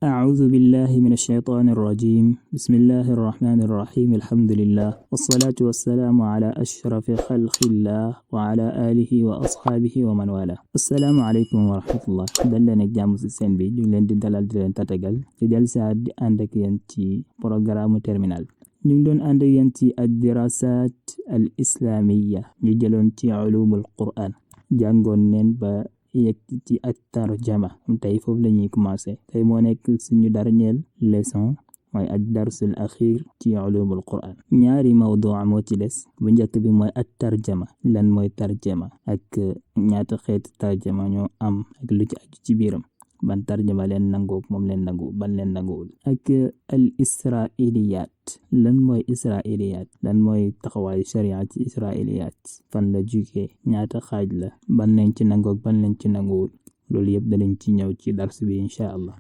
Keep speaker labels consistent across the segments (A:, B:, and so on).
A: أعوذ بالله من الشيطان الرجيم. بسم الله الرحمن الرحيم. الحمد لله والصلاة والسلام على أشرف خلق الله وعلى آله وأصحابه ومن والاه. السلام عليكم ورحمة الله. دلنا جاموس السن بي ñu leen di dalal di leen tatagal di del sa di ànd ak yéen ci programme terminal. ñu ngi doon ànd ak yéen ci ad-dirasat al-islamiyya ñu jëloon ci ulumul Qur'an jàngoon neen ba yegg ci at-tarjama tey foofu la ñuy commencé tey moo nekk suñu dernière leçon mooy ad-darsul akhir ci ulumul Qur'an. ñaari mawdu moo ci des bu njëkk bi mooy at-tarjama lan mooy tarjama ak ñaata xeetu tarjama ñoo am ak lu ci aju ci biiram ban tarjama leen nangu moom leen nangu ban leen nanguwul ak al-israiliyat lan mooy israiliyat lan mooy taxawaayu sharia ci israiliyat fan la jugee ñaata xaaj la ban leen ci nangu ban leen ci nanguwul loolu yëpp danañ ci ñëw ci dars bi incha allah.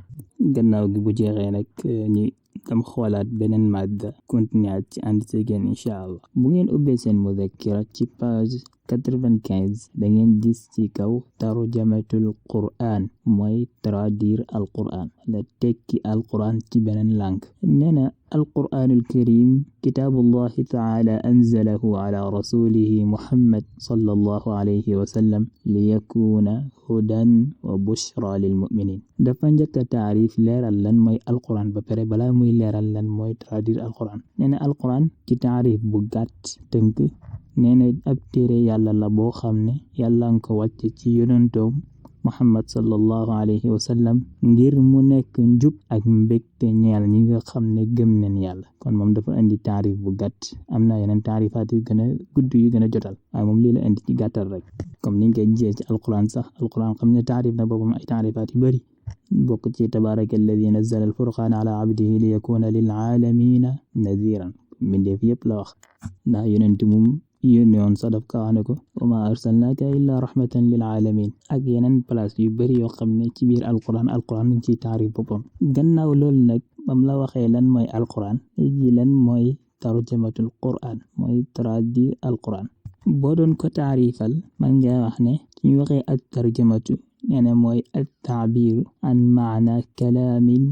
A: gannaaw gi bu jeexee nag ñi tam xoolaat beneen madda continuer ci ànd ci génn incha allah. bu ngeen ubbee seen mudakkira ci page 95 da ngeen gis ci kaw tarjamatul Qur'an mooy traduire al Qur'an la tekki al Qur'an ci beneen langue. nee na القرآن الكريم كتاب الله تعالى أنزله على رسوله محمد صلى الله عليه وسلم ليكون هدى وبشرى للمؤمنين. dafa njëkk taarif leeral lan mooy alquran ba pare balaa muy leeral lan mooy traduire alquran. nee na alquran ci taarif bu gàtt tënk nee na ab téere yàlla la boo xam ne yàlla nga ko wàcc ci yonentoom Muhammad sallallahu alayhi wa sallam ngir mu nekk njub ak mbégte ñeel ñi nga xam ne gëm nañ yàlla. kon moom dafa indi taarif bu gàtt am na yeneen taarifaat yu gën a gudd yu gën a jotal waaye moom lii la indi ci gàttal rek comme niñ koy gisee ci alquran sax alquran xam ne taarif na boppam ay taarifaat yu bëri bokk ci tabaraka alladi nazzala alfurqana ala abdihi li yakuna lil alamina nadiran mbindeef yëpp la wax ndax yonent moom yónni woon sax daf ka wax ne ko wa ma arsalnaka illa rahmatan lil alamin ak yeneen place yu bëri yoo xam ne ci biir alquran mu ngi ciy taarif boppam. gannaaw loolu nag bam la waxee lan mooy alquran léegi lan mooy tarjamatul Qur'an mooy traduire alquran. boo doon ko taarifal man nga wax ne suñu waxee at tarjamatu nee na mooy at taabiru an maana kalaamin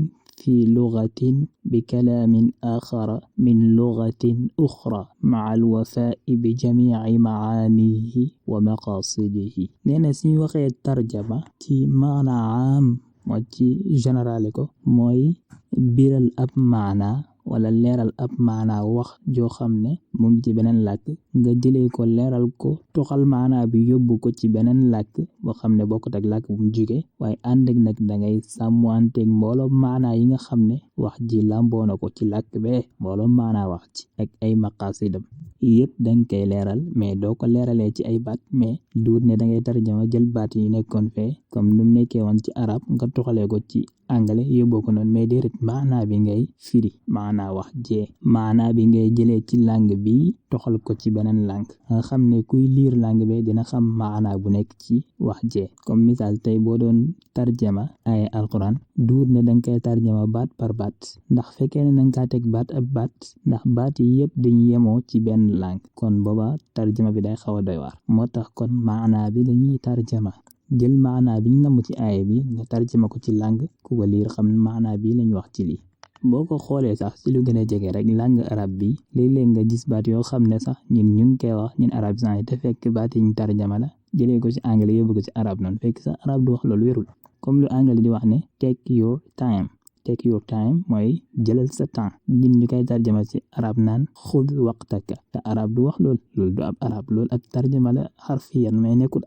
A: في لغة بكلام آخر من لغة أخرى مع الوفاء بجميع معانيه ومقاصده. نينا سي وخي الترجمة تي معنى عام وتي جنرالكو موي بيرال أب معنى wala leeral ab maanaa wax joo xam ne mu ngi ci beneen làkk nga jëlee ko leeral ko toxal maanaa bi yóbbu ko ci beneen làkk boo xam ne bokkut ak làkk bu mu jóge waaye ànd ak nag da ngay sàmmanteeg mbooloo maanaa yi nga xam ne wax ji làmboo na ko ci làkk bee mbooloo maanaa wax ci ak ay maqaasidam yëpp danga koy leeral mais doo ko leeralee ci ay baat mais duut ne da ngay tarjama jël baat yi nekkoon fee comme nu mu nekkee woon ci arab nga toxalee ko ci anglais yóbboo ko noonu mais déedéet maanaa bi ngay firi maanaa wax jee maanaa bi ngay jëlee ci langue bi toxal ko ci beneen langue nga xam ne kuy liir langue bi dina xam maanaa bu nekk ci wax jee. comme misaal tey boo doon tarjama ay alquran duut ne danga koy tarjama baat par baat ndax fekkee ne danga kaa teg baat ab baat ndax baat yi yëpp dañu yemoo ci benn langue kon booba tarjama bi day xaw a doy waar moo tax kon maanaa bi dañuy tarjama jël maanaa biñ namm ci aaya bi nga tarjama ko ci langue ku ko liir xam maanaa bi lañ wax ci lii. boo ko xoolee sax ci lu gën a jege rek langue arabe bi léeg-léeg nga gis baat yoo xam ne sax ñun ñu ngi koy wax ñun arabisants yi te fekk baat yi ñu tarjama la jëlee ko ci anglais yóbbu ko ci arabe noonu fekk sax arabe du wax loolu wérul comme lu anglais di wax ne take your time mooy jëlal sa temps ñun ñu koy tarjama ci arab naan xud waqtaka te arab du wax loolu du ab arab loolu ab tarjama la xarfiyan mais nekkul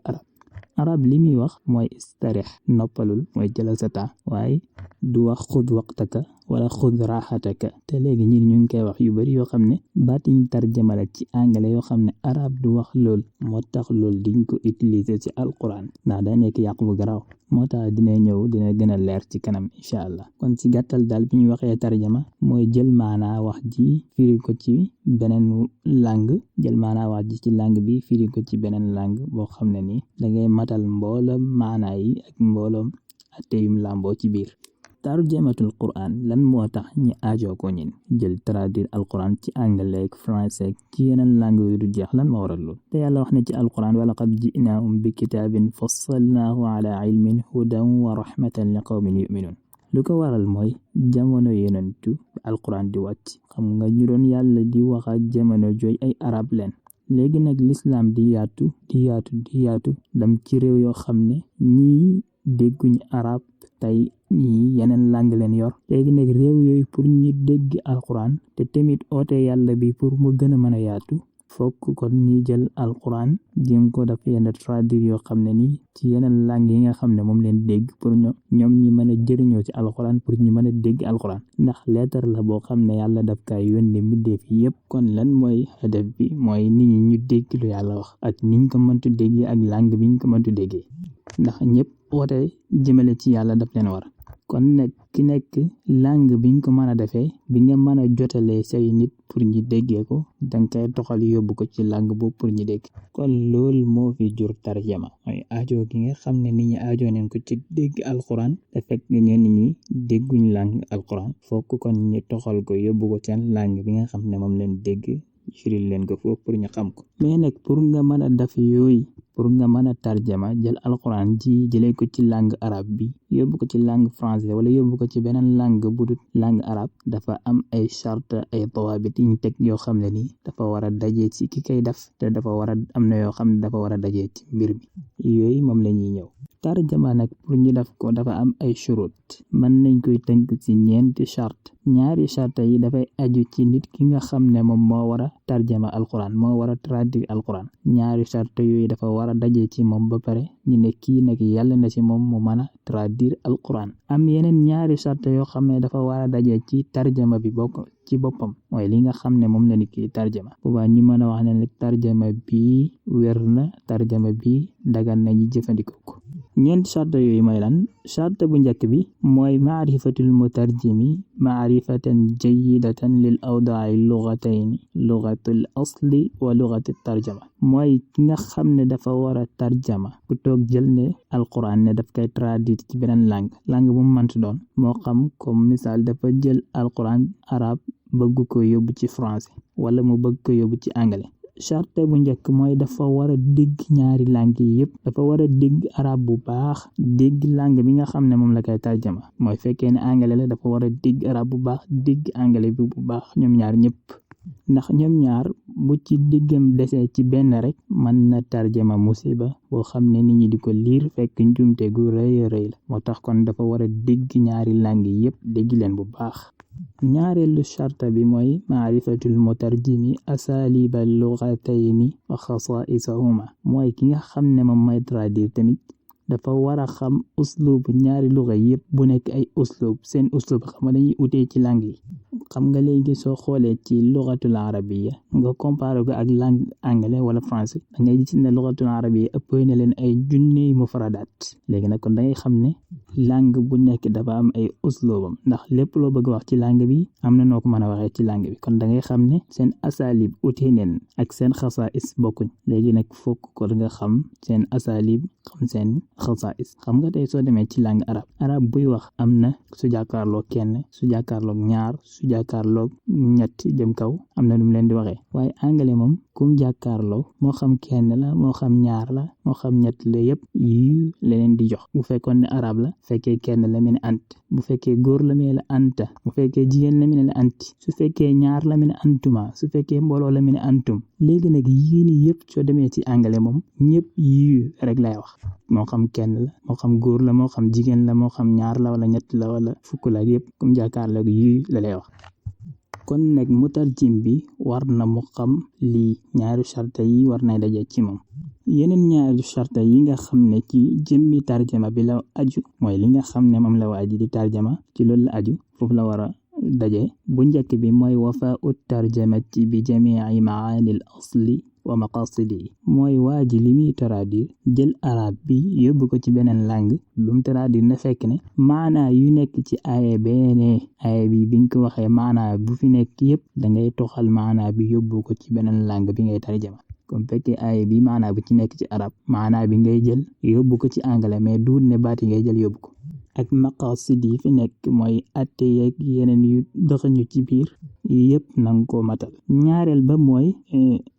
A: arab li muy wax mooy istarih noppalul mooy jëlal sa temps waaye du wax xud waqtaka wala xud raxataka te léegi ñun ñu ngi koy wax yu bari yoo xam ne baat yi ñu tarjama la ci anglais yoo xam ne arab du wax lool moo tax loolu diñ ko utiliser ci alquran ndax da nekk yàq bu garaaw moo tax dina ñëw dina gën a leer ci kanam incha allah. kon ci gàttal daal bi ñu waxee tarjama mooy jël maanaa wax ji firi ko ci beneen langue jël maanaa wax ji ci langue bi firi ko ci beneen langue boo xam ne ni dangay matal mbooloom maanaa yi ak mbooloom ateyum làmboo ci biir. tarjamatul Qur'an lan moo tax ñi aajoo ko ñin jël traduire alquran ci anglais ak français ci yeneen langue yu du jeex lan moo waral lool te yàlla wax ne ci alquran wa laqad ji'naahum bi kitaabin fassalnaahu ala ilmin hudan wa rahmatan li qawmin yu'minun lu ko waral mooy jamono yonentu alquran di wàcc xam nga ñu doon yàlla di wax ak jamono jooy ay arab leen léegi nag l'islam di yaatu dem ci réew yoo xam ne ñii dégguñu arab tey ñii yeneen lang leen yor léegi nag réew yooyu pour ñi dégg alquran te tamit oote yàlla bi pour mu gën a mën a yaatu fokk kon ñi jël alquran jéem ko def yenn traduire yoo xam ne nii ci yeneen langue yi nga xam ne moom leen dégg pour ñoom ñi mën a jëriñoo ci alquran pour ñi mën a dégg alquran ndax leetar la boo xam ne yàlla daf kaay yónni mbindeef yépp kon lan mooy hadaf bi mooy nit ñi ñu dégg lu yàlla wax ak niñ ko mëntu déggee ak langue biñ ko mëntu déggee ndax ñëpp woote jëmale ci yàlla daf leen war kon nag ki nekk langue biñ ko mën a defee bi nga mën a jotalee say nit pour ñi déggee ko danga koy toxal yóbbu ko ci langue boobu pour ñi dégg kon loolu moo fi jur tarjama mooy aajo gi nga xam ne nit ñi aajo neen ko ci dégg alquran te fekk ñenn ñi dégguñ langue alquran fokk kon ñi toxal ko yóbbu ko seen langue bi nga xam ne moom leen dégg firil leen ko foofu pour ñu xam ko mais nag pour nga mën a def yooyu pour nga mën a tarjama jël alquran ji jëlee ko ci langue arabe bi yóbbu ko ci langue français wala yóbbu ko ci beneen langue bu dul langue arabe dafa am ay charte ay dawaabit yiñ teg yoo xam ne nii dafa war a dajee ci ki koy def te dafa war a am na yoo xam ne dafa war a dajee ci mbir mi yooyu moom la ñuy ñëw tarjama nag pour ñu def ko dafa am ay shurut mën nañ koy tënk ci ñeenti charte ñaari charte yi dafay aju ci nit ki nga xam ne moom moo war a tarjama alquran moo war a traduire alquran ñaari charte yooyu dafa war a dajee ci moom ba pare ñu ne kii nag yàlla na ci moom mu mën a traduire alquran am yeneen ñaari charte yoo xam ne dafa war a dajee ci tarjama bi bokk ci boppam mooy li nga xam ne moom la nit ki tarjama boobaa ñu mën a wax ne nag tarjama bii wér na tarjama bii dagan na ñi jëfandikoo ko ñeenti charte yooyu mooy lan charte bu njëkk bi mooy maarifatul mutarjimi maarifatan jayyidatan lil awdaai lugatayni lugatul asli wa lugatul tarjama mooy ki nga xam ne dafa war a tarjama ku toog jël ne alquran ne daf koy traduire ci beneen langue bu mu mënti doon moo xam comme misaal dafa jël alquran arab bëgg ko yóbbu ci français wala mu bëgg ko yóbbu ci anglais charte bu njëkk mooy dafa war a dégg ñaari langue yi yëpp dafa war a dégg arab bu baax dégg langue bi nga xam ne moom la koy tarjama mooy fekkee ne anglais la dafa war a dégg arab bu baax dégg anglais bi bu baax ñoom ñaar ñëpp ndax ñoom ñaar bu ci diggam desee ci benn rek mën na tarjama musiba boo xam ne nit ñi di ko liir fekk njumte gu rëy la moo tax kon dafa war a dégg ñaari langue yi yëpp dégg leen bu baax ñaareelu charte bi mooy maarifatul mutarjimi asaliba lugatayni wa xasaisahuma mooy ki nga xam ne moom mooy traduire tamit dafa war a xam uslub ñaari luga yëpp bu nekk ay uslub seen uslub xam nga dañuy utee ci langue yi xam nga léegi soo xoolee ci lugatul arabiya nga comparé ko ak langue anglais wala français da ngay gis ne lugatul arabiya ëpp na leen ay junney mufradaat léegi nag kon da ngay xam ne langue bu nekk dafa am ay uslubam ndax lépp loo bëgg wax ci langue bi am na noo ko mën a waxee ci langue bi kon da ngay xam ne seen asalib utee neen ak seen xasaais bokkuñ léegi nag fokk ko nga xam seen asalib xam seen xasaais xam nga tey soo demee ci langue arab buy wax am na su jàkkaarloo kenn su jàkkaarloo ñaar su jàkkaarloo ñett jëm kaw am na nu mu leen di waxee waaye anglais moom kum jàkkaarloo moo xam kenn la moo xam ñaar la moo xam ñett la yëpp yu leneen di jox bu fekkoon ne arab la fekkee kenn la mel ne ant bu fekkee góor la mel ne anta bu fekkee jigéen la mel ne anti su fekkee ñaar la mel ne antuma su fekkee mbooloo la mel ne antum léegi nag yii nii yëpp soo demee ci anglais moom ñëpp yu rek lay wax moo xam kenn la moo xam góor la moo xam jigéen la moo xam ñaar la wala ñett la wala fukk la yëpp comme jàkkaarloo yu la lay wax kon nag mutarjim bi war na mu xam lii ñaari charte yi war nay daje ci moom yeneen ñaari charte yi nga xam ne ci jëmmi tarjama bi la aju mooy li nga xam ne moom la waa ji di tarjama ci loolu la aju foofu la war a daje bu njëkk bi mooy wafaa ut tarjamati bi jamii maani al asli wa maqasidi mooy waa ji li muy traduire jël arab bi yóbbu ko ci beneen langue lu mu traduire na fekk ne maanaa yu nekk ci aaya bi biñ ko waxee maanaa bu fi nekk yëpp da ngay toxal maanaa bi yóbbu ko ci beneen langue bi ngay tarjama comme fekkee aaya bi maanaa bi ci nekk ci arab maanaa bi ngay jël yóbbu ko ci anglais mais duut ne baati ngay jël yóbbu ko ak maqasid yi fi nekk mooy atte yeeg yeneen yu doxañu ci biir yëpp nanga ko matal. ñaareel ba mooy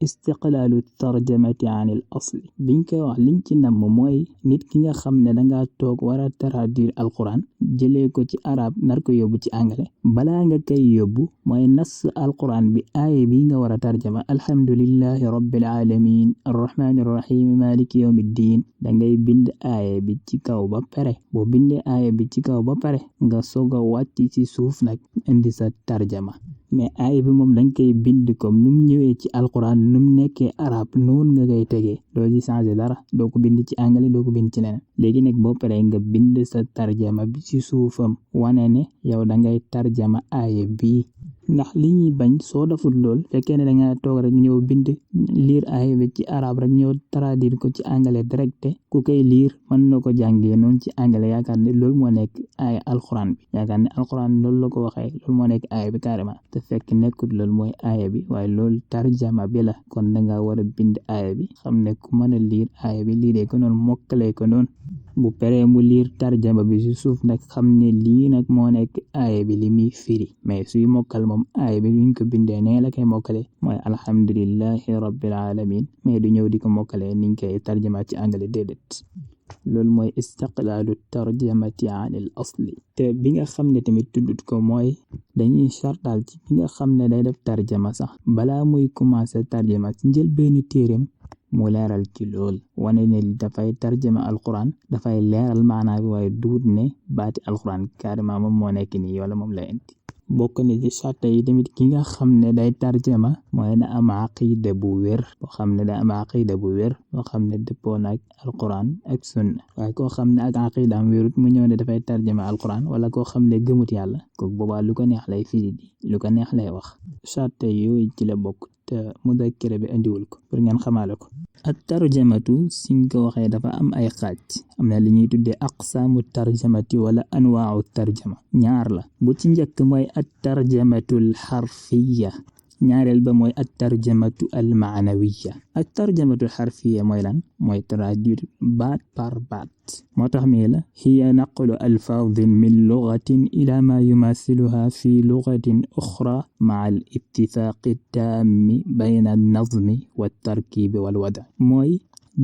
A: istiqlaalu tarjamati an al asli biñ koy wax liñ ci namm mooy nit ki nga xam ne danga toog war a traduire alquran jëlee ko ci arab nar ko yóbbu ci anglais balaa nga koy yóbbu mooy nas alquran bi aaye bi nga war a tarjama alhamdulillahi rabbil alamin arrahmani arrahim maliki yawmiddin dangay bind aaye bi ci kaw ba pare boo bindee aaye bi ci kaw ba pare nga soog a wàcc ci suuf nag indi sa tarjama mais aaye bi moom danga koy bind comme num ñëwee ci alquran num nekkee arab noonu nga koy tegee doo ci changer dara doo ko bind ci anglais doo ko bind ci leneen léegi nag boo paree nga bind sa tarjama bi ci suufam wane ne yow dangay tarjama aaye bi ndax li ñuy bañ soo deful lool fekkee ne danga toog rek ñëw bind lire aaye bi ci arab rek ñëw traduire ko ci anglais direct ku koy lire mën na ko jàngee noonu ci anglais yaakaar ne loolu moo nekk aaye alxuraan bi yaakaar ne alxuraan loolu la ko waxee loolu moo nekk aaye bi carrément te fekk nekkut loolu mooy aaye bi waaye loolu tarjama bi la kon danga war a bind aaye bi xam ne ku mën a lire aaye bi liiree ko noonu mokkalee ko noonu bu paree mu liir tarjama bi ci suuf nag xam ne lii nag moo nekk aaye bi li muy firi mais suy mokkal moom aaye bi luñ ko bindee nee la koy mokkale mooy alhamdulillahi rabbil alamin mais du ñëw di ko mokkale niñ koy tarjama ci anglais déedéet loolu mooy istiqlaalu tarjamati an al asli te bi nga xam ne tamit tuddut ko mooy dañuy sartal ci bi nga xam ne day def tarjama sax balaa muy commencer tarjama ci njël benn téereem mu leeral ci lool wane ne dafay tarjama alquran dafay leeral maanaa bi waaye duut ne baati alquran carrément moom moo nekk nii wala moom la indi bokk na ci sarta yi tamit ki nga xam ne day tarjama mooy na am aqida bu wér boo xam ne day am aqida bu wér boo xam ne dëppoo na ak alquran ak sunna waaye koo xam ne ak aqida am wérut mu ñëw ne dafay tarjama alquran wala koo xam ne gëmut yàlla kooku boobaa lu ko neex lay firi di lu ko neex lay wax sarta yooyu ci la bokk te mudakkira bi indiwul ko pour ngeen xamaale ko ak tarjamatu suñ ko waxee dafa am ay xaaj am na li ñuy tuddee aqsaamu tarjamati wala anwaa'u tarjama ñaar la bu ci njëkk mooy at tarjamatul xarfiya ñaareel ba mooy at tarjamatu al maanawiya at tarjamatul xarfiya mooy lan mooy traduire baat par baat moo tax mi la hiya naqlu alfaadin min lugatin ila ma yumaasiluha fi lugatin uxra maa al ittifaaqi taami bayna an nazmi wa tarkibi wal wada mooy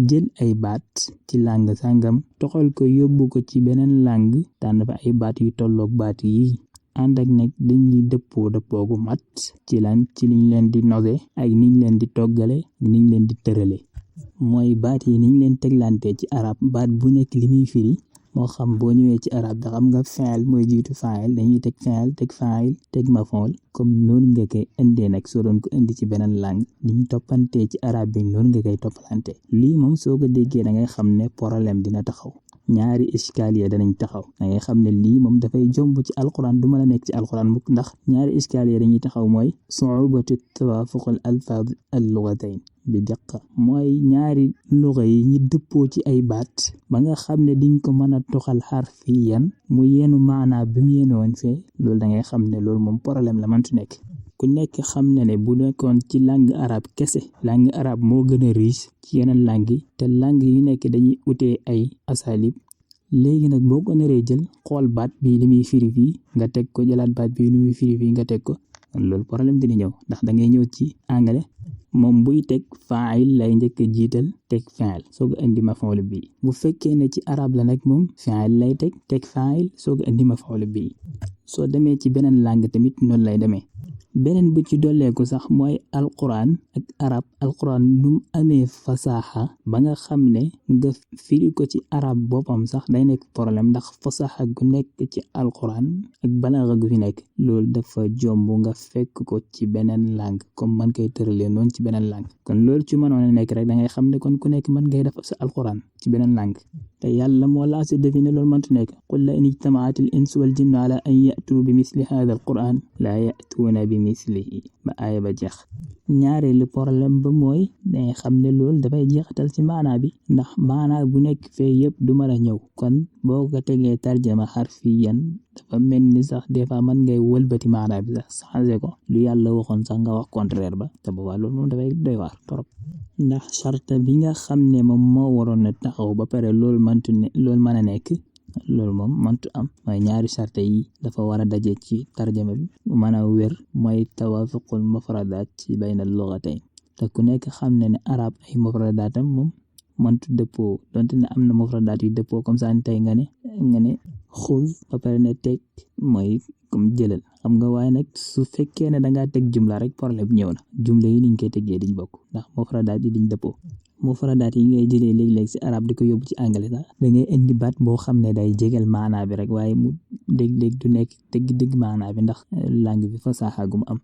A: jël ay baat ci lang sàngam toxal ko yóbbu ko ci beneen lang tànn fa ay baat yu tolloog baat yi ànd ak nag dañuy dëppoo gu mat ci lan ci niñ leen di nose ak niñ leen di toggale niñ leen di tërale mooy baat yi niñ leen teglante ci arab baat bu nekk li muy firi moo xam boo ñëwee ci arab da xam nga fi'il mooy jiitu fa'il dañuy teg fi'il teg fa'il teg maf'ul comme noonu nga koy indee nag soo doon ko indi ci beneen langue niñ toppantee ci arab bi noonu nga koy toppalante lii moom soo ko déggee da ngay xam ne problème dina taxaw ñaari iskaliya danañ taxaw da ngay xam ne lii moom dafay jomb ci alquran du mën a nekk ci alquran mukk ndax ñaari iskaliya dañuy taxaw mooy su'ubatu tawaafuq al alfaaz al lughatayn bi diqqa mooy ñaari luga yi ñi dëppoo ci ay baat ba nga xam ne diñ ko mën a toxal xarfiyan mu yenu maanaa bi mu yenoon fee loolu da ngay xam ne loolu moom problème la mëntu nekk ku nekk xam na ne bu nekkoon ci langue arabe kese langue arabe moo gën a riche ci yeneen langue yi te langue yu nekk dañuy utee ay asalib léegi nag boo ko naree jël xool baat bi li muy firi fii nga teg ko jëlaat baat bi li muy firi fii nga teg ko loolu problème dina ñëw ndax da ngay ñëw ci anglais moom buy teg fa'il lay njëkk a jiital teg fa'il soog a indi maf'ul bi bu fekkee ne ci arab la nag moom fa'il lay teg fa'il soog a indi maf'ul bi soo demee ci beneen langue tamit noonu lay demee beneen bu ci dolleeku sax mooy alquran ak arab alquran nu mu amee fasaaxa ba nga xam ne nga firi ko ci arab boppam sax day nekk problème ndax fasaaxa gu nekk ci alquran ak balaaxa gu fi nekk loolu dafa jomb nga fekk ko ci beneen langue comme man koy tëralee noonu ci beneen langue kon loolu ci mënoon a nekk rek da ngay xam ne kon ku nekk mën ngay def sa alquran ci beneen langue te yàlla moo laa si define loolu mëntu nekk qul la in ijtamaat al insu wal jinnu ala an ya'tu bi misli hadha al quran laa ya'tuuna bi mislihi ba aaya ba jeex ñaareelu problème ba mooy dangay xam ne loolu dafay jeexatal ci maanaa bi ndax maanaa bu nekk fee yëpp du mën a ñëw kon boo ko tegee tarjama xarfiyan dafa mel ni sax des fois mën ngay wëlbati maanaa bi sax changé ko lu yàlla waxoon sax nga wax contraire ba te boobaa loolu moom dafay doy waar trop ndax charte bi nga xam ne moom moo waroon a taxaw ba pare loolu mën a nekk loolu moom mëntu am mooy ñaari charte yi dafa war a daje ci tarjama bi mu mën a wér mooy tawaafuqul mufradaat ci bayna lughatayn te ku nekk xam ne ne arab ay mufradaatam moom mëntu dëppoo donte ne am na mufradaat yu dëppoo comme ça tey nga ne xuz ba pare ne teg mooy comme jëlal xam nga waaye nag su fekkee ne dangaa teg jumla rek problème ñëw na jumla yi niñ koy teggee diñ bokk ndax mufradaat yi diñ dëppoo mufradaat yi ngay jëlee léeg-léeg ci arab di ko yóbbu ci anglais sax da ngay indi baat boo xam ne day jegel maanaa bi rek waaye mu dégg-dégg du nekk dëgg maanaa bi ndax langue bi fasaaxa gu mu am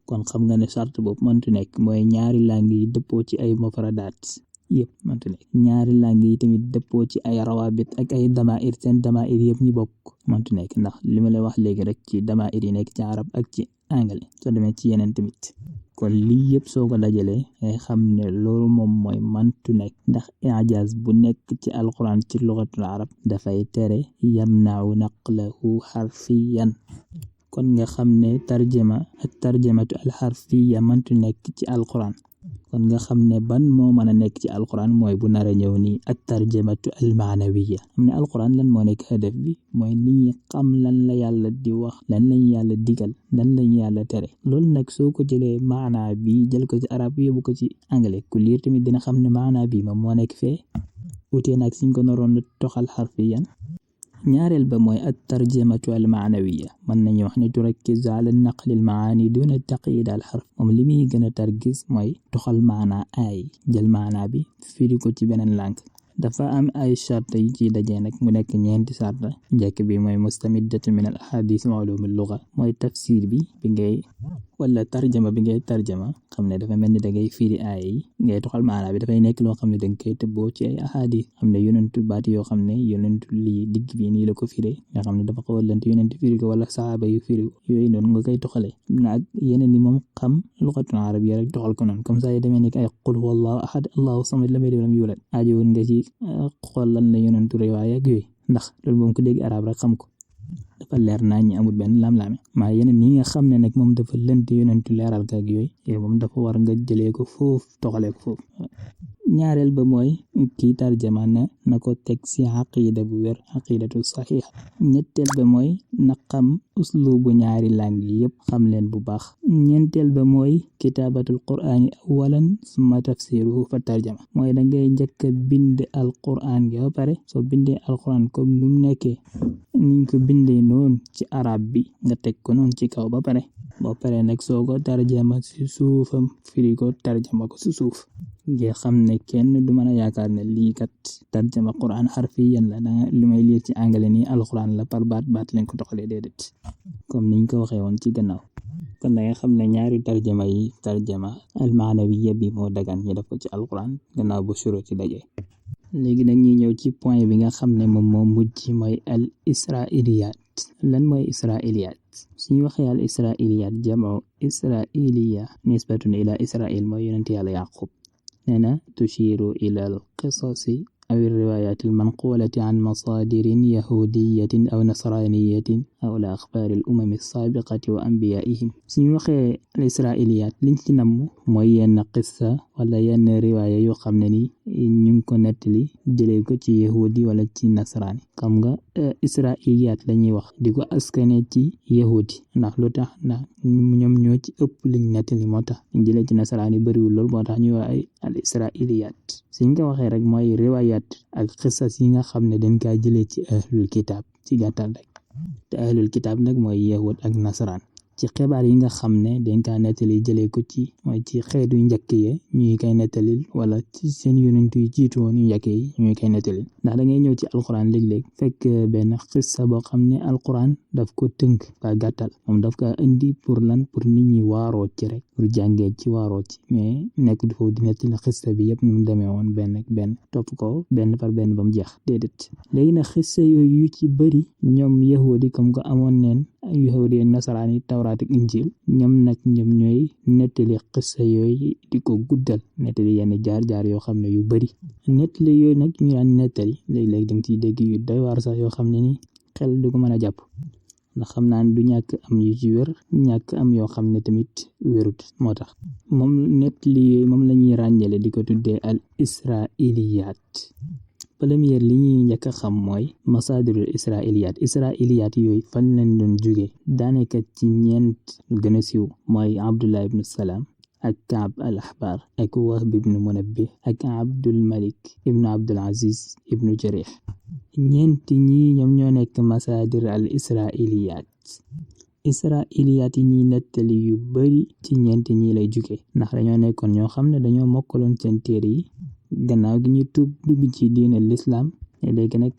A: kon xam nga ne charte boobu mëntu nekk mooy ñaari langue yi dëppoo ci ay mufradaat yëpp mëntu nekk ñaari langue yi tamit dëppoo ci ay rawaabit ak ay damair seen damair yëpp ñu bokk mëntu nekk ndax li ma lay wax léegi rek ci damair yi nekk ci arab ak ci anglais soo demee ci yeneen tamit kon lii yëpp soo ko dajalee ngay xam ne loolu moom mooy mëntu nekk ndax i'jaaz bu nekk ci alquran ci lugatul arab dafay tere yamna'u naqlahu harfiyan kon nga xam ne tarjama ak tarjamatu alxarfiya mëntu nekk ci alquran kon nga xam ne ban moo mën a nekk ci alquran mooy bu nar a ñëw nii at tarjamatu almaanawiya xam ne alquran lan moo nekk hadaf bi mooy nit ñi xam lan la yàlla di wax lan lañ yàlla digal lan lañ yàlla tere loolu nag soo ko jëlee maanaa bi jël ko ci arab yóbbu ko ci anglais ku liir tamit dina xam ne maanaa bi moom moo nekk fee utee nag suñ ko naroon toxal xarfiyan ñaareel ba mooy at tarjamatu al maanawiya mën nañu wax ne turakkiz ala naqli al maani duna taqyid al xarf moom li muy gën a targis mooy toxal maanaa ay jël maanaa bi firi ko ci beneen langue dafa am ay charte yi ci dajee nag mu nekk ñeenti charte njëkk bi mooy mustamiddatu min al ahadith wa ulum al lugha mooy tafsir bi ngay wala tarjama bi ngay tarjama xam ne dafa mel ni da ngay firi aay yi ngay toxal maanaa bi dafay nekk loo xam ne danga koy tëbboo ci ay ahadith xam ne yonentu baat yoo xam ne yonentu lii digg bi nii la ko firee nga xam ne dafa xaw a lënt yonentu firi ko wala saxaaba yu firi ko yooyu noonu nga koy toxalee nag yeneen ni moom xam lugatul arabiyya rek toxal ko noonu comme ça yi demee nekk ay qul huwallahu ahad allahu samad lam yalid walam yulad aajowoon nga ci xool lan la yonentu riwaaya ak yooyu ndax loolu moom ko dégg arab rek xam ko dafa leer naa ñi amul benn lam-laame maa yeneen ñi nga xam ne nag moom dafa lënt yonentu leeral ka ak yooyu moom dafa war nga jëlee ko foofu toxalee ko foofu ñaareel ba mooy kii tarjama na ko teg ci aqida bu wér aqidatu saxiixa ñetteel ba mooy na xam uslubu ñaari langue yi yëpp xam leen bu baax ñeenteel ba mooy kitaabatul qur'aani awalan summa tafsiruhu fa tarjama mooy da ngay njëkk a bind alquran gi ba pare soo bindee alquran comme nu mu nekkee niñ ko bindee noonu ci arab bi nga teg ko noonu ci kaw ba pare nag soo ko tarjama ci suufam firi ko tarjama ko ci suuf nga xam ne kenn du mën a yaakaar ne lii kat tarjama quran harfiyan la da li may liir ci anglais nii alquran la par baat leen ko doxalee déedéet comme niñ ko waxee woon ci gannaaw kon da nga xam ne ñaari tarjama yi tarjama almaanawiya bi moo dagan ñu def ko ci alquran gannaaw bu shurut ci daje léegi nag ñuy ñëw ci point bi nga xam ne moom moo mujj mooy al israiliyat lan mooy israiliyat suñu waxee al israiliyat jamu israiliya nisbatun ila israil mooy yonent yàlla yaqub nee tushiru ila al qisasi aw الروايات المنقولة عن مصادر يهودية أو نصرانية أو الأخبار الأمم السابقة وأنبيائهم suñu waxee الإسرائيليات liñ ci namm mooy yenn qissa wala yenn riwaaya yoo xam ne ni ñu ngi ko nettali jëlee ko ci yahudi wala ci nasaraani xam nga israiliyat la ñuy wax di ko askane ci yahudi ndax lu tax ndax ñoom ñoo ci ëpp liñ nettali moo tax ñu jëlee ci nasaraani bariwul lool moo tax ñuy wax ay al israiliyat suñ ko waxee rek mooy riwaayat ak xisas yi nga xam ne dañ kaa jëlee ci ahlul kitaab ci gàttal rek te ahlul kitaab nag mooy yahud ak nasaraan ci xibaar yi nga xam ne dañ kaa nettali jëlee ko ci mooy ci xeetu njëkk yi ñuy koy nettalil wala ci seen yonent yu jiitu woon yu njëkk yi ñuy koy nettalil ndax da ngay ñëw ci alquran léeg-léeg fekk benn xissa boo xam ne alquran daf ko tënk ka gàttal moom daf ko indi pour nit ñi waaroo ci rek pour jàngee ci waaroo ci mais nekk du foofu di nettali xissa bi yëpp nu mu demee woon benn topp ko benn par benn ba mu jeex déedéet léegi nag xissa yooyu yu ci bëri ñoom yahudi comme ko amoon neen yahudi ak nasaraan yi tawraat ak injil ñoom ñooy nettali xissa yooyu di ko guddal nettali yenn jaar-jaar yoo xam ne yu bëri nettali yooyu nag ñu daan nettali léeg-léeg danga ciy dégg yu doy waar sax yoo xam ne ni xel du ko mën a jàpp ndax xam naa ne du ñàkk am yu ci wér ñàkk am yoo xam ne tamit wérut moo tax moom nettali yooyu moom la ñuy ràññale di ko tuddee al israiliyat première li ñuy njëkk a xam mooy masaadirul israiliyaat yooyu fan lañ doon jóge daanaka ci ñeent gën a siiw mooy Abdullah ibnu Salaam ak Kaab al Ahbar ak Wahb ibnu Munabbih ak Abdul Malik ibnu Abdul Aziz ibnu Jarih ñeent ñi ñoom ñoo nekk masaadir al israiliyaat yi ñuy nettali yu bari ci ñeent ñi lay jóge ndax dañoo nekkoon ñoo xam ne dañoo mokkaloon seen téere yi gannaaw gi ñu tuub dugg ci diine l'islam léegi nag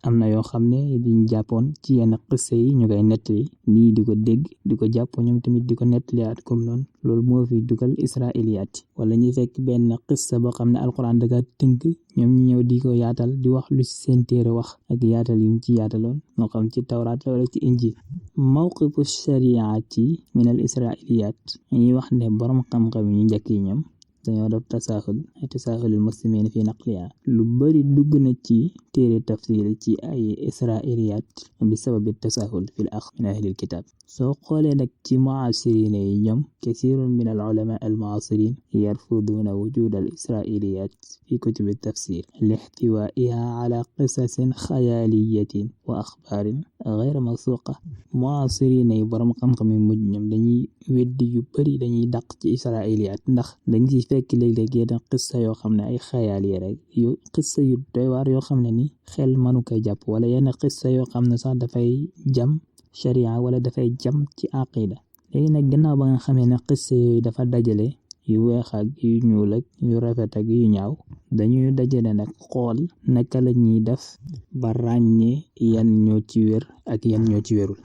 A: am na yoo xam ne diñ jàppoon ci yenn xissa yi ñu koy nettali nii di ko dégg di ko jàpp ñoom tamit di ko nettaliyaat comme noonu loolu moo fi dugal israiliyaat yi wala ñuy fekk benn xissa boo xam ne alquran daga tënk ñoom ñu ñëw di ko yaatal di wax lu ci seen téere wax ak yaatal yi mu ci yaataloon moo xam ci tawraat wala ci injil mawqifu shariati min al israiliyaat ñuy wax ne borom xam-xam yi ñu njëkk yi ñoom dañoo def tasaahulul muslimin fi naqliha lu bari dugg na ci téere tafsir ci ay israiliyaat bi sababi tasaahul fil axd min ahlil kitab soo xoolee nag ci muasirina yi ñoom kasirun min al ulama al muasirin yarfuduna wujud al israiliyaat fi kutubi tafsir lihtiwaiha ala qisasin xayaliyatin wa axbaarin gayra mawsuqa muasirina yi borom xam-xam yi mujj ñoom dañuy weddi yu bari dañuy dàq ci israiliyaat ndax dañ ci fekk léeg-léeg yenn xissa yoo xam ne ay xayaal yi rek yu xissa yu doy waar yoo xam ne ni xel mënu koy jàpp wala yenn xissa yoo xam ne sax dafay jam sharia wala dafay jam ci aqida léegi nag gannaaw ba nga xamee ne xissa yooyu dafa dajale yu weex ak yu ñuul ak yu rafet ak yu ñaaw dañuy dajale nag xool naka la ñuy def ba ràññee yan ñoo ci wér ak yan ñoo ci wérul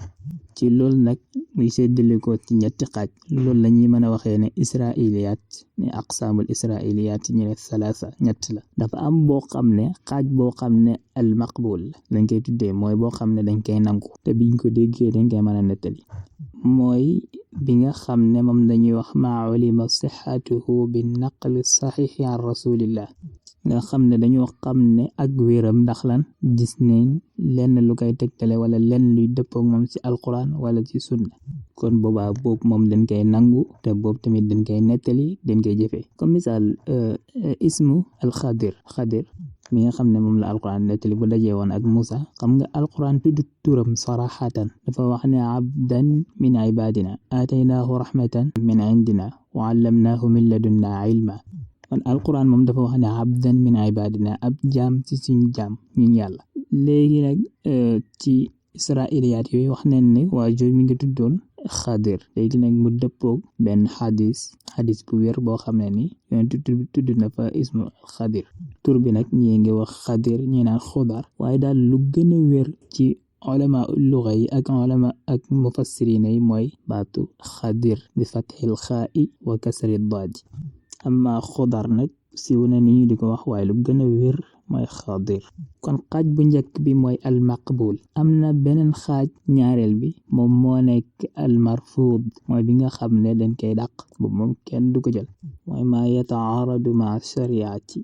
A: ci loolu nag muy séddale ko ci ñetti xaaj loolu la ñuy mën a waxee ne israiliyaat ne aqsaamul israiliyaat ñu ne salaasa ñett la dafa am boo xam ne xaaj boo xam ne al maqbul lañ koy tuddee mooy boo xam ne dañ koy nangu te biñ ko déggee dañ koy mën a nettali mooy bi nga xam ne moom lañuy wax maa ulima sihhatuhu bi naqli saxiixi an rasulillah nga xam ne dañoo xam ne ak wéram ndax lan gis nañ lenn lu koy tegtale wala lenn luy dëppook moom ci alquran wala ci sunna kon boobaa boobu moom dañ koy nangu te boobu tamit dañ koy nettali dañ koy jëfee comme misaal ismu al xadir mi nga xam ne moom la alquran nettali bu dajee woon ak Musa xam nga alquran tudd turam sarahatan dafa wax ne abdan min ibadina ataynaahu rahmatan min indina wa allamnaahu min ladunna ilma kon alquran moom dafa wax ne abdan min ibadina ab jaam ci suñu jaam ñun yàlla léegi nag ci israiliyaat yooyu wax nañ ne waa jooju mi ngi tuddoon xadir léegi nag mu dëppoog benn xadis bu wér boo xam ne ni yoon tudd na fa ismu xadir tur bi nag ñi ngi wax xadir ñi naan xudar waaye daal lu gën a wér ci ulama luga yi ak ulama ak mufassirina yi mooy baatu xadir bi fathil xaa'i wa kasri daadi amma xudar nag siiw na ni ñu di ko wax waaye lu gën a wér mooy xadir kon xaaj bu njëkk bi mooy al maqbul am na beneen xaaj ñaareel bi moom moo nekk al marfud mooy bi nga xam ne dañ koy dàq boobu moom kenn du ko jël mooy maa yataaradu ma shariati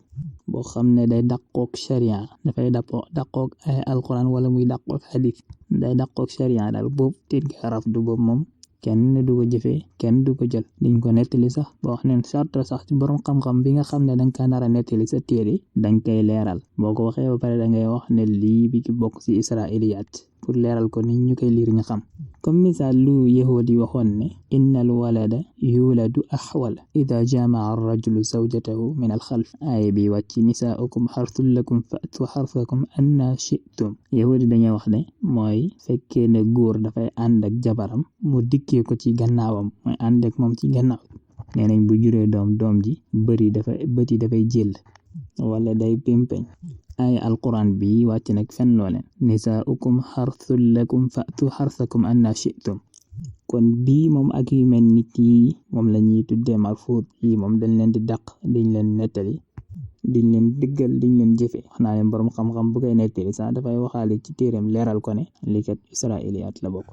A: boo xam ne day dàqook sharia dafay dàqook ay alquran wala muy dàqook hadith day dàqook sharia daal boobu teen koy rafdu boobu moom kenn du ko jëfee kenn du ko jël diñ ko nettali sax boo wax neen charte sax ci borom xam-xam bi nga xam ne danga ka nar a nettali sa téere danga koy leeral boo ko waxee ba pare dangay wax ne lii bi ki bokk ci israiliyaat pour leeral ko ni ñu koy liir ñu xam comme misaal lu yahuud yi waxoon ne innal walada yuladu ahwal ida jamaa ar-rajulu zawjatahu min al-xalf aaya bi wàcc nisaaukum xarthun lakum fa'tu xarthakum anna shi'tum yahuud yi dañuy wax ne mooy fekkee ne góor dafay ànd ak jabaram mu dikkee ko ci gannaawam mooy ànd ak moom ci gannaaw nee nañ bu juree doom ji bëti dafay jël wala day pimpeñ ay alquran bi wàcc nag fen looleen nisaaukum xarthun lakum fa'tu xarthakum anna shi'tum kon bii moom ak yu mel nit yi moom la ñuy tuddee marfuud yi moom dañ leen di dàq diñ leen nettali diñ leen diggal diñ leen jëfe wax naa leen borom xam-xam bu koy nettali sax dafay waxaale ci téereem leeral ko ne lii kat israiliyaat la bokk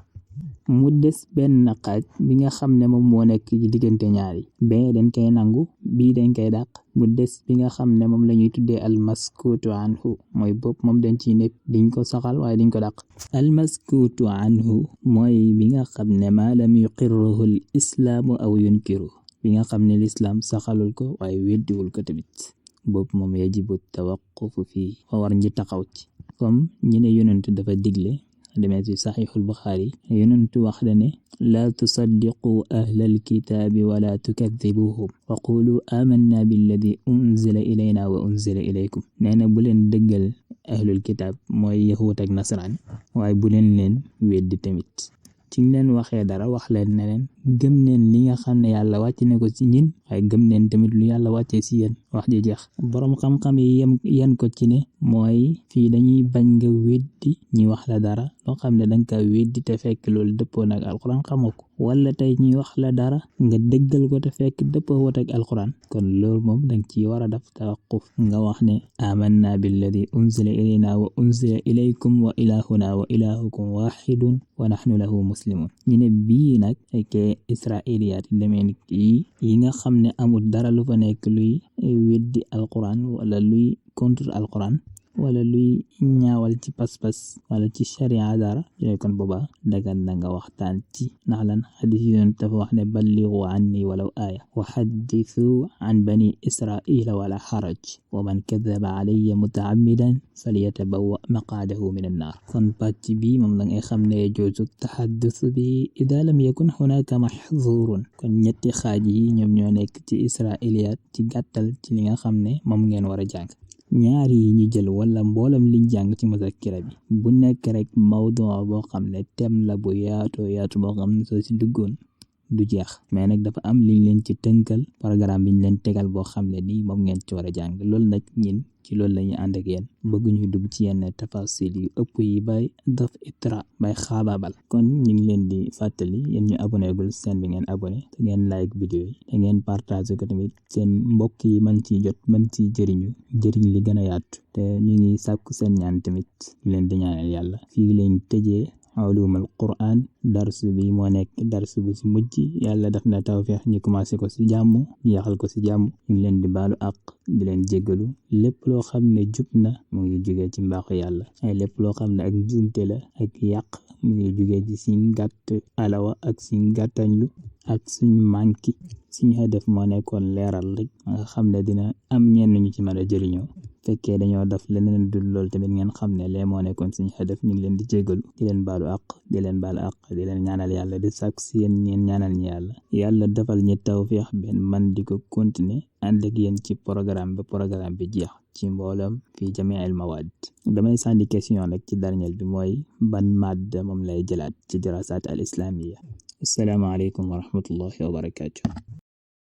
A: mu des benn xaaj bi nga xam ne moom moo nekk ci diggante ñaari bee dañ koy nangu bii dañ koy dàq mu des bi nga xam ne moom la ñuy tuddee almaskuutu anhu mooy bopp moom dañ ciy nekk diñ ko saxal waaye diñ ko dàq almaskuutu anhu mooy bi nga xam ne maa lam yuqirruhu al islaamu aw yunkiru bi nga xam ne lislaam saxalul ko waaye weddiwul ko tamit boobu moom yajibu tawaqqufu fii fa war ñi taxaw ci comme ñi ne yonent dafa digle demee ci saxiixul Buxaari yonent wax la ne laa tusaddiqu ahlal kitaabi wala tukadibuhum wa qulu amanna billadi unzila ilayna wa unzila ilaykum nee na bu leen dëggal ahlul kitaab mooy yahuud ak nasaraan waaye bu leen weddi tamit ci leen waxee dara wax leen ne leen gëm neen li nga xam ne yàlla wàcce ne ko ci ñin waaye gëm neen tamit lu yàlla wàccee ci yéen wax ji jeex boroom xam-xam yi yan ko ci ne mooy fii dañuy bañ nga weddi ñi wax la dara loo xam ne danga ka weddi te fekk loolu dëppoo nag alxuraan xamoo ko wala tey ñuy wax la dara nga dëggal ko te fekk dëppoo wut ak alxuraan kon loolu moom danga ci war a def tawaqquf nga wax ne amanna billadi unzila ilayna wa unzila ilaykum wa ilahuna wa ilahukum wahidun wa nahnu lahu muslimun ñu ne bii nag fekkee israiliyaat yi demee ni yi nga xam ne amul dara lu fa nekk luy weddi alxuraan wala luy contre alxuraan wala luy ñaawal ci pas-pas wala ci sharia dara yooyu kon booba dagan na nga waxtaan ci ndax lan xadis yi doon dafa wax ne balligu anni walaw aaya wa xaddisu an bani israila wala xaraj wa man kadaba alayya mutaamidan falyatabawa maqaadahu min annaar kon pàcc bi moom la ngay xam ne jooju taxaddus bi ida lam yakun hunaka maxzurun kon ñetti xaaj yi ñoom ñoo nekk ci israiliyaat ci gàttal ci li nga xam ne moom ngeen war a jàng ñaari yi ñu jël wala mboolam liñ jàng ci muzakkira bi bu nekk rek mawdu boo xam ne thème la bu yaatu boo xam ne soo ci duggoon du jeex mais nag dafa am liñ leen ci tënkal programme biñ leen tegal boo xam ne nii moom ngeen ci war a jàng loolu nag ñin ci loolu la ñuy ànd ak yéen bëgguñu dugg ci yenn tafasil yu ëpp yi bay daf itra bay xaabaabal kon ñu ngi leen di fàttali yéen ñu abonné gul seen bi ngeen abonné te ngeen like vidéo yi te ngeen partage ko tamit seen mbokk yi mën ci jot mën ci jëriñ li gën a yaatu te ñu ngi sàkku seen ñaan tamit ñu leen di ñaanal yàlla fii leen tëjee ulumul Qur'an dars bi moo nekk dars bu ci mujj yàlla def na tawfeex ñu commencé ko ci jàmm jeexal ko ci jàmm ñu ngi leen di baalu àq di leen jéggalu lépp loo xam ne jub na mu ngi jugee ci mbaaxu yàlla ay lépp loo xam ne ak njuumte la ak yàq mu ngi jugee ci suñ gàtt alawa ak suñ gàttañlu ak suñ manki suñ def moo nekkoon leeral rek nga xam ne dina am ñenn ñu ci mën a jëriñoo fekkee dañoo def leneen dul loolu tamit ngeen xam ne lee moo nekkoon suñu xedef ñu ngi leen di jégalu di leen baalu àq di leen ñaanal yàlla di sàkku si yéen ñeen ñaanal ñi yàlla defal ñi tawfeex benn man di ko continuer ànd ak yéen ci programme bi jeex ci mboolam fii jami'il mawaad damay sànni question rek ci dernier bi mooy ban madd moom lay jëlaat ci dirasaat al islamiyya. Assalaamu aleykum wa rahmatullahi wa barakaatuh.